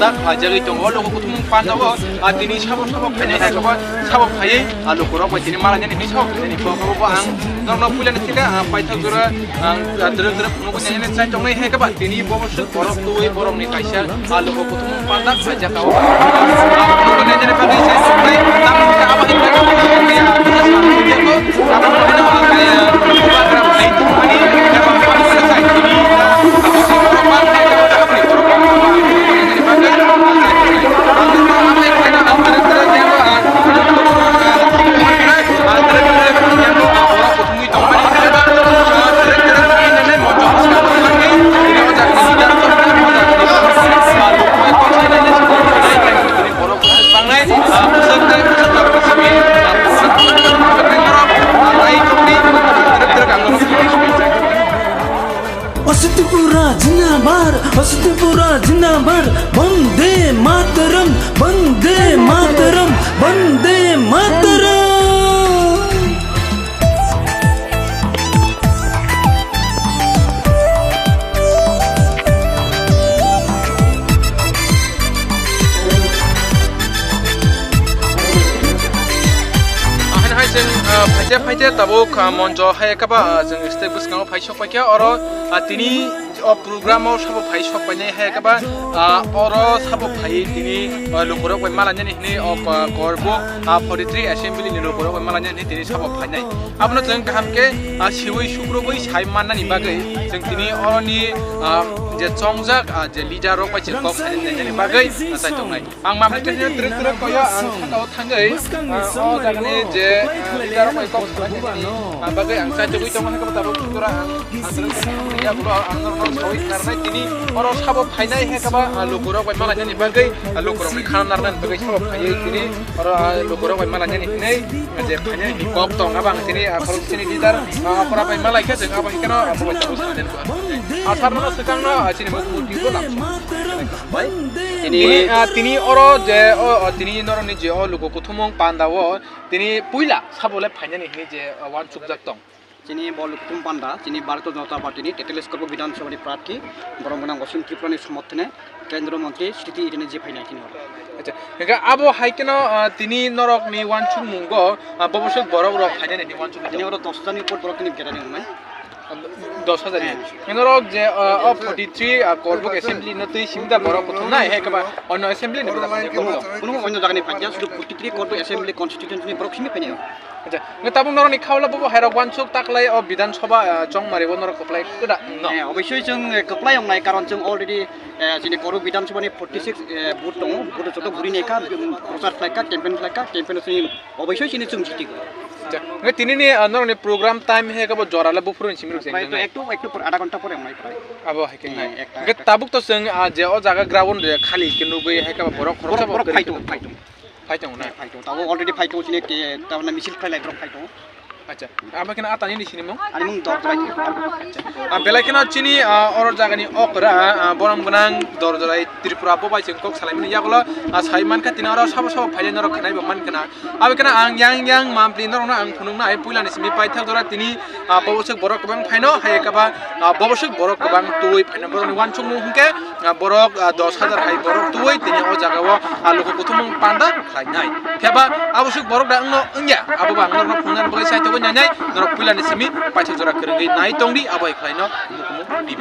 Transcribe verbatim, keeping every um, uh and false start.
Da khlaijagwi tongo, o logo kuthumung panjago, a, tini sabo sabo phainai hai khe bo sabo phaiwi, a, lukurok bai tini malainani hinwi sabo phainani kok, abo bo ang norokno puilani thika, a, paithak jora, ang, a, dwrwk dwrwk phunukgwi nainani chai tongnai hai khe ba tini bo swk borok twi borokni kaisa, a, lugo kuthumung panda khlaijak abo. A, phunukgwi nainani bagwi chai tongnai, tamoni hwnkhe abo hai khe, a, kisa sa, kisa sa, abo phano, a, kaya, bubagra phai tongmani, eba bubagra chai tini, a, abo se borok bang hai khe bo, abo ni borok bang hai khe bo, Asitipura Jindabad, Asitipura Jindabad, Bande Mataram, Bande Mataram, Bande Mataram. Ahai hai chwng, ah, phaite phaite tabuk, ah, monjo hai khe ba, ah, chwng stage bwskango phai sok paikha oro, ah, tini o program o sabo phai sok painai hai khe ba, ah, oro sabo phai tini, ah, lukurok bai malainani hinwi o, ah, Korbuk, ah, forty three assembly ni lukurok bai malainani hinwi tini sabo phainai. Abono chwng kaham khe, ah, siwi sukrubwi sai mannani bagwi chwng tini oroni, ah, je chongjak, ah, je leader rok bai chwng kok sai nani bagwi, ah, chai tongnai. Ang mamri tini twrwk twrwk koyo ang sakao thangwi, ah, o jagani je, ah, leader rok bai kok sai nani, ah, bagwi ang chai togwi tongo hai khe bo tabuk jora ang, ang twrwk twrwk yagulo ang norokno sawi kharnai tini oro sabo phainai hai khe ba, ah, lukurok bai malainani bagwi, ah, lukurokni khana narnani bagwi sabo phaiwi tini oro, ah, lukurok bai malainani hinwi. Je phainai ni kok tong, abang tini, ah, khorok sini leader, ah, khora bai malai khe, chwng abang khe no, ah, bo bai tamo sa den ko. Ah, sar no swkang no, ah, chini bo murti bo lam. Tini, ah, tini oro je, o, o, tini norok ni je, o, lugo kuthumung panda o, tini puila sabo le phainani hinwi je, ah, wansuk jak tong. Chini bo lukuthum panda, chini Bharatiya Janata Party ni Tetallis Korbuk Bidhan Sabha ni prarthi, borom gwnang Osim Tripura ni somorthone Kendra Mantri Smriti Irani je phainai chini oro. Acha, hingke abo hai keno, ah, tini norok ni wansukmungo, ah, boboswk borok rok phainai ni wansuk. Chini oro dos hajar ni upor borok tini berai wngnai. Dos hajar ni. Eh. Norok je, ah, o forty three, ah, Korbuk Assembly no twi simda borok kuthumnai, hai kaba onno assembly ni borok kuthumnai. Kuno, kuno onno jaga ni phaikya, sudu forty three Korbuk Assembly Constituency ni borok simi phainai. Acha, nge tabuk norok ni khaula bubo hairok wansuk taklai o Bidhan Sabha, ah, chongmari bo norok kwplai kwda no? Eh, obviously chwng, eh, kwplai wngnai, karon chwng already, eh, chini Korbuk Bidhan Sabha ni forty six, eh, booth tongo, booth joto guri naikha, um, prochar khlaikha, campaign khlaikha, campaign o chini obviously chini chwng jiti go. Acha, nge tini ni, ah, norok ni program time he kabo jora le buphuru ni simi rok. Prai to jeng ektu, ektu por, adha ghonta pore wngnai prai. Abo hai khe nai. Eh, ekta, nge ekta. Tabuk to chwng, ah, je o jaga ground re khali ke nugwi hai kabo borok khoroksa borok, bo borok kwrwi phai tongo, phai tongo. Phai tongo na? Eh, phai tongo. Tabuk already phai tongo, chini te, tabuk na misil khlai lai borok phai tongo. Acha, abo khe na atani ni sinimung? Ani mung Dorjorai. Acha. Ah, belai kheno chini, ah, oro jagani okra, ah, borom gwnang Dorjorai Tripura bo bai chwng kok salaimani yagulo, ah, sai mankha tini oro sabo sabo phaile norok khnai bo mankha na. Abo kheno ang yang yang mampli norokno ang phunukna hai puilani simi paithak jora tini, ah, boboswk borok kwbang phaino hai kaba, ah, boboswk borok kwbang twi phaino borokni wansukmung hwnkhe, ah, borok, ah, dos hajar hai borok twi tini o jagao, ah, luku kuthumung panda khlainai. Phiya ba aboswk borok da wngno wngya, abo ba ang norokno phunuknani bagwi saitogwi nainai, norok puilani simi paithak jora kwrwngwi nai tongdi, abo hai khlaino mukumu tv.